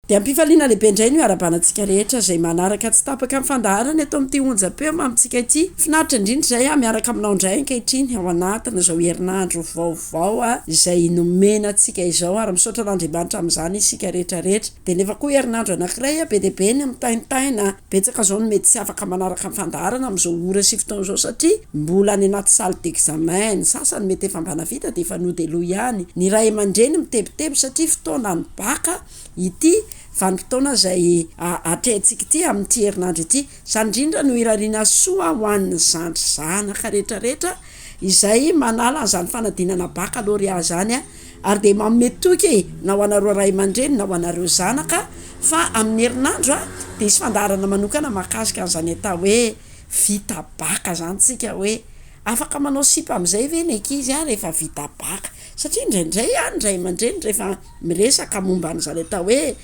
Dia am-pifaliana lehibe indray no iarahabana antsika rehetra izay manaraka tsy tapaka ny fandaharana eto amin'ity onjam-peo mamintsika ity. Finaritra indrindra izay aho miaraka aminao indray ankehitriny ao anatin'izao herinandro vaovao izay nomena antsika izao ary misaotra an'Andriamanitra amin'izany isika rehetra rehetra. Dia nefa koa herinandro anankiray be dia be ny mitaintaina, betsaka izao no mety tsy afaka manaraka ny fandaharana amin'izao ora sy fotoana izao satria mbola any anaty salle d'examen, ny sasany mety efa mba navita dia efa nody aloha ihany, ny ray aman-dreny mitebiteby satria fotoanan'ny bacc ity vanim-potoana izay atrehintsika ity amin'ity herinandro ity. Izany indrindra no irariana soa ho an'ny zandry zanaka rehetra rehetra izay manala an'izany fanadinana bakalorea izany ary dia manome toky na ho anareo ray aman-dreny na ho anareo zanaka fa amin'ny herinandro dia hisy fandaharana manokana mahakasika an'izany atao hoe vita baka izany tsika hoe afaka manao sipa amin'izay ve ny ankizy rehefa vita baka satria indraindray ny ray aman-dreny rehefa miresaka momba an'izany atao hoe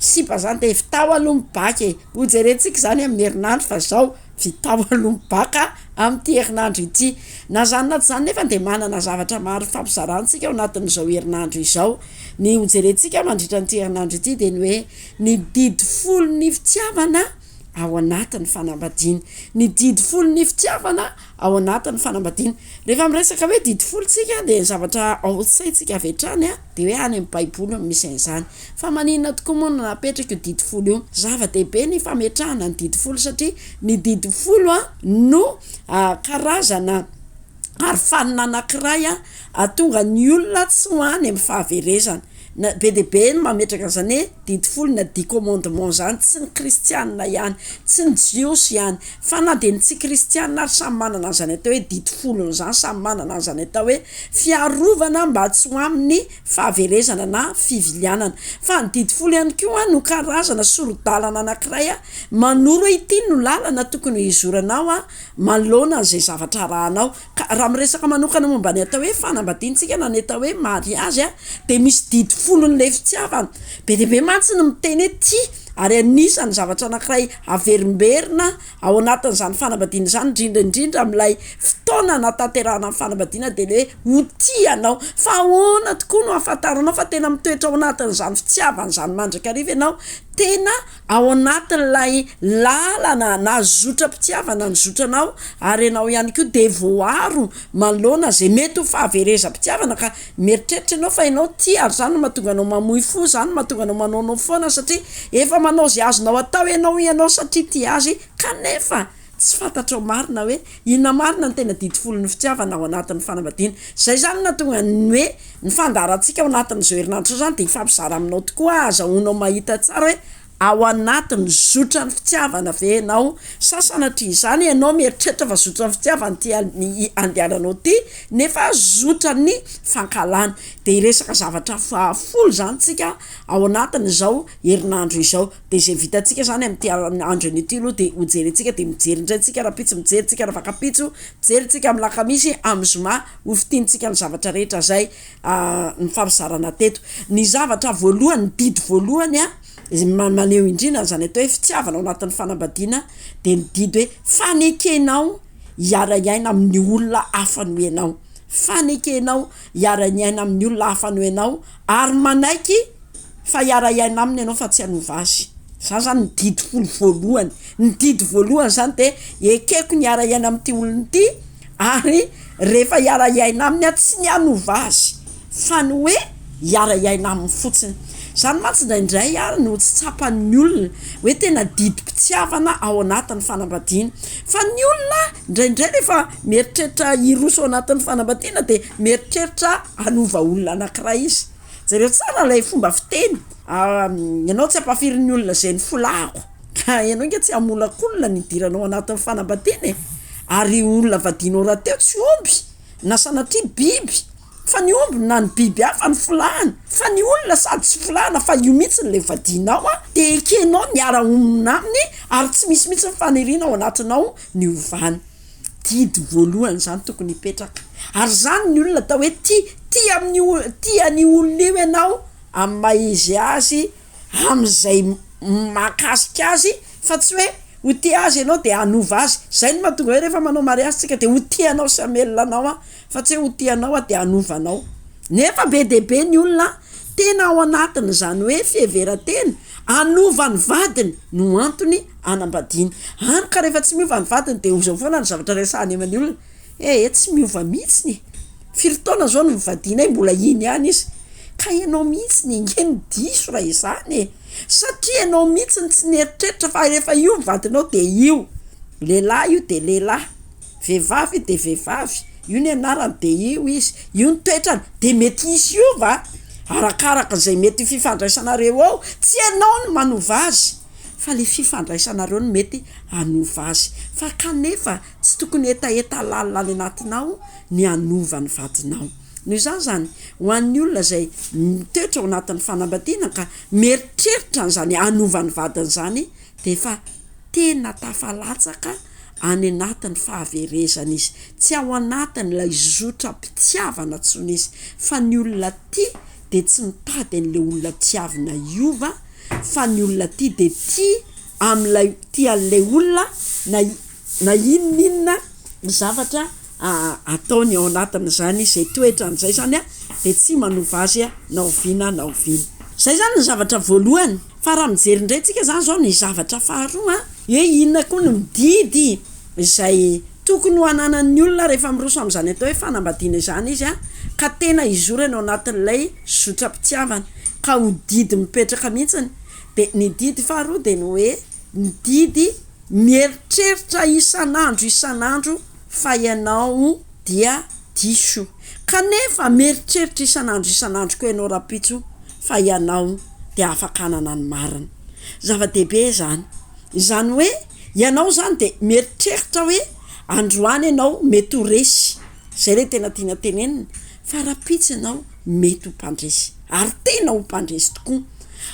sipa zany de vitao aloha ny bac e, ho jerentsika izany amin'ny herinandro fa zao vitao aloha ny bac amin'ity herinandro ity, na zany na tsy zany nefa de manana zavatra maro hifampizarantsika ao anatin'izao herinandro izao, ny ho jerentsika mandritra an'ity herinandro ity de ny hoe ny didy folon'ny fitiavana ao anatin'ny fanambadiana, ny didy folon'ny fitiavana ao anatin'ny fanambadiana. Rehefa miresaka hoe didy folo tsika dia ny zavatra ao an-tsaintsika avy hatrany dia hoe any amin'ny baiboly no misy an'izany. Fa maninona tokoa moa no napetraka io didy folo io? Zava-dehibe ny fametrahana ny didy folo satria ny didy folo no karazana arofanina anankiray hahatonga ny olona tsy ho any amin'ny fahaverezana. Na be dia be ny mametraka an'izany hoe didy folo na dix commandements izany, tsy ny kristianina ihany, tsy ny jiosy ihany, fa na dia ny tsy kristianina ary samy manana an'izany atao hoe didy folony izany, samy manana an'izany atao hoe fiarovana mba tsy ho amin'ny fahaverezana na fivilianana. Fa ny didy folo ihany koa no karazana sori-dalana anankiray manoro hoe ity no lalana tokony hizoranao manoloana an'izay zavatra arahanao. Ka raha miresaka manokana momba ny atao hoe fanambadiana tsika na ny atao hoe mariazy dia misy didy folon'ilay fitiavana. Be dia be mantsy ny miteny hoe tia ary anisan'ny zavatra anankiray averimberina ao anatin'izany fanambadiana izany indrindra indrindra amin'ilay fotoana anatanterahana ny fanambadiana dia ilay hoe ho tia anao. Fa ahoana tokoa no ahafantaranao fa tena mitoetra ao anatin'izany fitiavana izany mandrakariva ianao? Tena ao anatin'ilay lalana na zotram-pitiavana ny zotranao ary ianao ihany koa dia voaro manoloana izay mety ho fahaverezam-pitiavana ka mieritreritra ianao fa ianao tia ary izany no mahatonga anao mamoy fo, izany no mahatonga anao manaonao foana satria efa manao izay azonao atao ianao hoy ianao satria tia azy kanefa tsy fantatrao marina hoe inona marina ny tena didy folon'ny fitiavana ao anatin'ny fanambadiana. Izay izany no nahatonga ny hoe ny fandaharantsika ao anatin'izao herinandro izao izany dia hifampizara aminao tokoa ahazahoanao mahita tsara hoe ao anatin'ny zotran'ny fitiavana ve ianao sa sanatria izany ianao mieritreritra fa zotran'ny fitiavana ity andehananao ity nefa zotran'ny fankahalana. Dia hiresaka zavatra fahafolo izany tsika ao anatin'izao herinandro izao. Dia izay vitantsika izany amin'ity andro anio ity aloha dia hojerentsika dia mijery indray tsika rahampitso, mijery tsika ravakampitso, mijery tsika amin'ny lakamisy, amin'ny zoma ho fintinitsika ny zavatra rehetra izay nifampizarana teto. Ny zavatra voalohany, ny didy voalohany izay maneho indrindra an'izany atao hoe fitiavana ao anatin'ny fanambadiana dia ny didy hoe fanekenao hiara-hiaina amin'ny olona hafa noho ianao, fanekenao hiara-hiaina amin'ny olona hafa noho ianao ary manaiky fa hiara-hiaina aminy ianao fa tsy hanova azy. Izany izany ny didy folo voalohany. Ny didy voalohany izany dia ekeko ny hiara-hiaina amin'ity olona ity ary rehefa hiara-hiaina aminy aho tsy ny hanova azy fa ny hoe hiara-hiaina aminy fotsiny. Izany mantsy indraindray ary no tsy tsapan'ny olona hoe tena didim-pitiavana ao anatin'ny fanambadiana. Fa ny olona indraindray rehefa mieritreritra hiroso ao anatin'ny fanambadiana dia mieritreritra hanova olona anankiray izy. Jereo tsara ilay fomba fiteny, ianao tsy ampahafirin'ny olona izay nifolahako, ka ianao ange tsy hamolak'olona ny hidiranao anatin'ny fanambadiana e! Ary olona vadianao rahateo tsy omby na sanatria biby, fa ny omby na ny biby hafa no folahana, fa ny olona sady tsy folahana fa io mihitsy ilay vadianao an, dia ekenao ny hiara-honina aminy ary tsy misy mihitsy ny faniriana ao anatinao ny hovany. Didy voalohany izany tokony hipetraka. Ary izany ny olona atao hoe tia, tia amin'io, tia an'io olona io ianao amin'ny maha izy azy, amin'izay mahakasika azy, fa tsy hoe ho tia azy ianao dia hanova azy. Izay no mahatonga hoe rehefa manao mariazy tsika dia ho tia anao sy hamelona anao aho, fa tsy hoe ho tia anao aho dia hanova anao. Nefa be dia be ny olona. Tena ao anatin'izany hoe fiheveran-tena hanova ny vadiny no antony hanambadiany. Hany ka rehefa tsy miova ny vadiny dia izao foana ny zavatra resahany amin'ny olona, ee tsy miova mihitsiny e! Firy taona izao no nivadianay mbola iny ihany izy. Ka ianao mihitsiny ange no diso raha izany e! Satria ianao mihitsy no tsy nieritreritra fa rehefa io ny vadinao dia io. Lehilahy io dia lehilahy, vehivavy io dia vehivavy, io ny anarany dia io izy, io ny toetrany, dia mety hisy hiova arakaraka izay mety ho fifandraisanareo eo, tsy ianao no manova azy fa le fifandraisanareo no mety hanova azy, fa kanefa tsy tokony hetaheta lalina any anatinao ny hanova ny vadinao. Noho izany izany, ho an'ny olona izay mitoetra ao anatin'ny fanambadiana ka mieritreritra an'izany hanova ny vadiny izany dia efa tena tafalatsaka any anatin'ny fahaverezana izy, tsy ao anatin'ilay zotram-pitiavana intsony izy, fa ny olona tia dia tsy mitady an'ilay olona tiavina hiova, fa ny olona tia dia tia amin'ilay tia an'ilay olona na na inon'inona zavatra ataony ao anatin'izany izay toetrany izay izany dia tsy manova azy na oviana na oviana. Izay izany ny zavatra voalohany. Fa raha mijery indray tsika izany izao ny zavatra faharoa hoe inona koa no didy izay tokony ho ananan'ny olona rehefa miroso amin'izany atao hoe fanambadiana izany izy ka tena hizorany ao anatin'ilay zotram-pitiavana ka ho didy mipetraka mihitsiny dia ny didy faharoa dia ny hoe ny didy mieritreritra isan'andro isan'andro fa ianao dia diso. Kanefa mieritreritra isan'andro isan'andro koa ianao rahampitso fa ianao dia afaka hanana ny marina. Zava-dehibe izany. Izany hoe ianao izany dia mieritreritra hoe androany ianao mety ho resy, izay ilay tena tiana tenenina, fa rahampitso ianao mety ho mpandresy, ary tena ho mpandresy tokoa.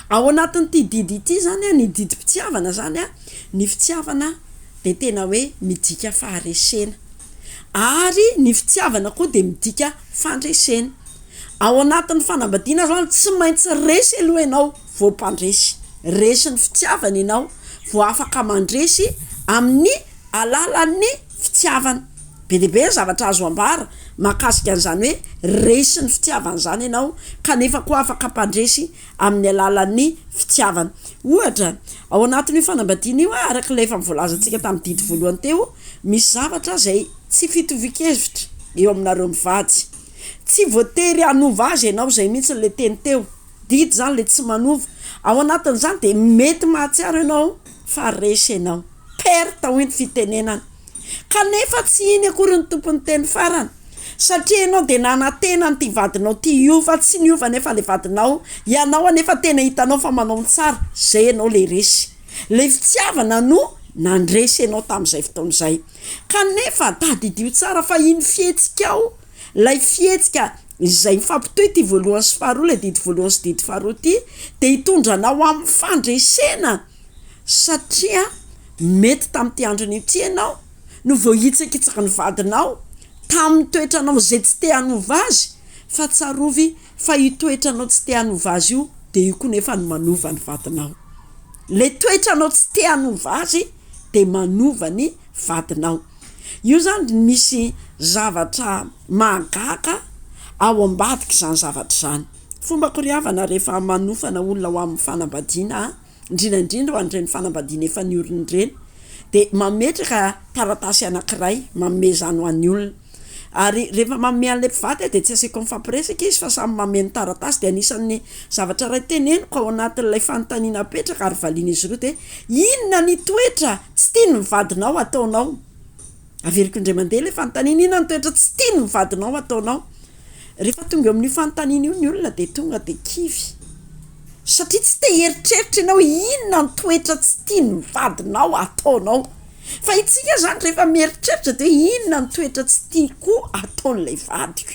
Ao anatin'ity didy ity izany, ny didim-pitiavana izany, ny fitiavana dia tena hoe midika faharesena. Ary ny fitiavana koa dia midika fandresena. Ao anatin'ny fanambadiana zany tsy maintsy resy aloha ianao vao mpandresy. Resin'ny fitiavana ianao vao afaka mandresy amin'ny alalan'ny fitiavana. Be dia be ny zavatra azo ambara mahakasika an'izany hoe resin'ny fitiavana izany ianao kanefa koa afaka mpandresy amin'ny alalan'ny fitiavana. Ohatra, ao anatin'io fanambadiana io, araka ilay efa voalazantsika tamin'ny didy voalohany teo, misy zavatra izay tsy fitovian-kevitra eo aminareo mivady. Tsy voatery hanova azy ianao, izay mihitsy ilay teny teo. Didy izany ilay tsy manova. Ao anatin'izany dia mety mahatsiaro ianao fa resy ianao. Perte hoy ny fitenenana. Kanefa tsy iny akory ny tompon'ny teny farany. Satria ianao dia nanantena an'ity vadinao ity hiova, tsy niova anefa ilay vadinao, ianao anefa tena hitanao fa manao ny tsara, izay ianao ilay resy. Ilay fitiavana no nandresy anao tamin'izay fotoana izay. Kanefa tadidio tsara fa iny fihetsikao, ilay fihetsika izay mifampitohy ity voalohany sy faharoa, ilay didy voalohany sy didy faharoa ity, dia hitondra anao amin'ny fandresena, satria mety tamin'ity androny ity ianao no voahitsakitsaky ny vadinao tamin'ny toetranao izay tsy te hanova azy, fa tsarovy fa io toetranao tsy te hanova azy io dia io koa nefa no manova ny vadinao. Ilay toetranao tsy te hanova azy dia manova ny vadinao. Io izany misy zavatra mahagaga ao ambadik'izany zavatra izany. Fombako ry havana rehefa manofana olona ho amin'ny fanambadiana aho, indrindra indrindra ho an'ireny fanambadiana efa niorina ireny, dia mametraka taratasy anankiray manome izany ho an'ny olona. Ary rehefa manome an'ilay mpivady aho dia tsy asiako mifampiresaka izy fa samy mameno taratasy. Dia anisan'ny zavatra iray teneniko ao anatin'ilay fanontaniana apetraka ary valian'izy ireo dia inona ny toetra tsy tian'ny vadinao ataonao? Averiko indray mandeha ilay fanontaniana, inona ny toetra tsy tian'ny vadinao ataonao? Rehefa tonga eo amin'io fanontaniana io ny olona dia tonga dia kivy. Satria tsy te hieritreritra ianao hoe inona ny toetra tsy tian'ny vadinao ataonao. Fa isika izany rehefa mieritreritra dia hoe inona ny toetra tsy tiako ataon'ilay vadiko.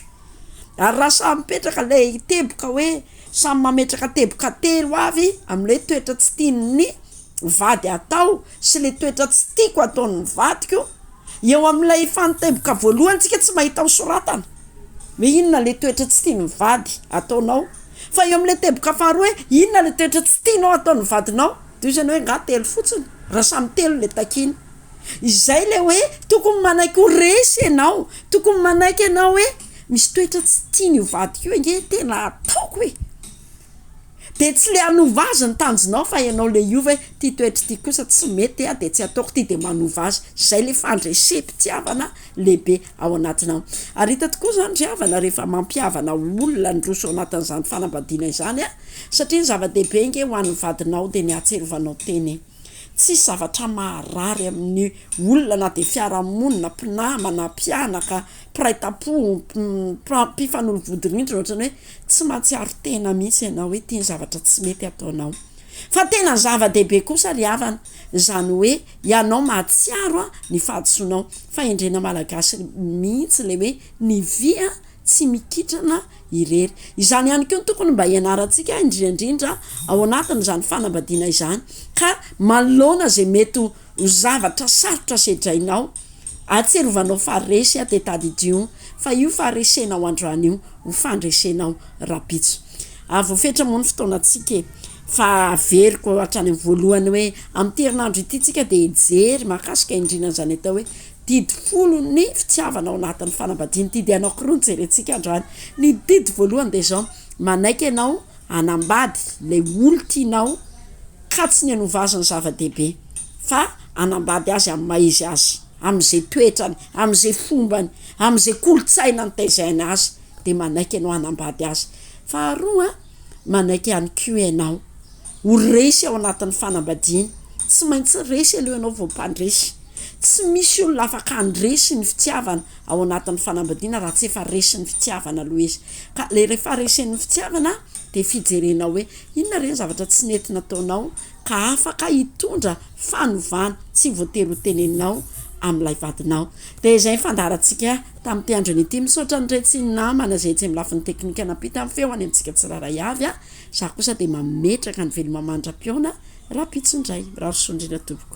Ary raha samy mipetraka ilay teboka hoe samy mametraka teboka telo avy amin'ilay toetra tsy tian'ny vady atao sy ilay toetra tsy tiako ataon'ny vadiko, eo amin'ilay fanoteboka voalohany tsika tsy mahita ho soratana hoe inona ilay toetra tsy tian'ny vady ataonao, fa eo amin'ilay teboka faharoa hoe inona ilay toetra tsy tianao ataon'ny vadinao, dia hoy izy hoe angaha telo fotsiny raha samy telo ilay takiana. Izay ilay hoe tokony manaiky ho resy ianao, tokony manaiky ianao hoe misy toetra tsy tian'io vadiko io ange tena ataoko e! Dia tsy le hanova azy ny tanjonao fa ianao le hiova hoe ty toetra ity kosa tsy mety a, dia tsy ataoko ty, dia manova azy. Zay le fandresem-pitiavana lehibe ao anatinao. Ary hita tokoa izany ry havana rehefa mampihavana olona niroso ao anatin'izany fanambadiana izany a, satria ny zava-dehibe ange ho an'ny vadinao dia ny hahatsiarovanao tena e. Tsisy zavatra maharary amin'ny olona na dia fiarahamonina, mpinamana, mpianaka, mpiray tampo, mpifanolo-bodirindrina ohatran'ny hoe tsy mahatsiaro tena mihitsy ianao hoe ity ny zavatra tsy mety ataonao. Fa tena zava-dehibe kosa ry havana izany hoe ianao mahatsiaro ny fahadisoanao. Fahendrena malagasy mihitsy ilay hoe ny vy tsy mikitrana irery. Izany ihany koa no tokony mba hianarantsika indrindra indrindra ao anatin'izany fanambadiana izany ka manoloana izay mety ho zavatra sarotra sedrainao, ahatsiarovanao fa resy dia tadidio fa io faharesenao androany io ho fandresenao rahampitso. Ary voafetra moa ny fotoanantsika e! Fa averiko hatrany amin'ny voalohany hoe amin'ity herinandro ity tsika dia hijery mahakasika indrindra an'izany atao hoe Didy folon'ny fitiavana ao anatin'ny fanambadiana. Didy anankiroa no jerentsika androany. Ny didy voalohany dia izao, manaiky ianao hanambady ilay olon-tianao ka tsy ny hanova azy no zava-dehibe fa hanambady azy amin'ny maha izy azy, amin'izay toetrany, amin'izay fombany, amin'izay kolontsaina nitaizany azy dia manaiky ianao hanambady azy. Faharoa, manaiky ihany koa ianao ho resy ao anatin'ny fanambadiana. Tsy maintsy resy aloha ianao vao mpandresy. Tsy misy olona afaka handresy ny fitiavana ao anatin'ny fanambadiana raha tsy efa resin'ny fitiavana aloha izy. Ka le rehefa resen'ny fitiavana dia fijerenao hoe inona re ny zavatra tsy nety nataonao ka afaka hitondra fanovana tsy voatery ho teneninao amin'ilay vadinao. Dia izay ny fandaharantsika tamin'ity andro ity. Misaotra an'iretsy namana izay etsy amin'ny lafiny teknika nampita ny feo any amintsika tsirairay avy. Izaho kosa dia mametraka ny veloma mandra-pihaona rahampitso indray. Mirary soa indrindra tompoko.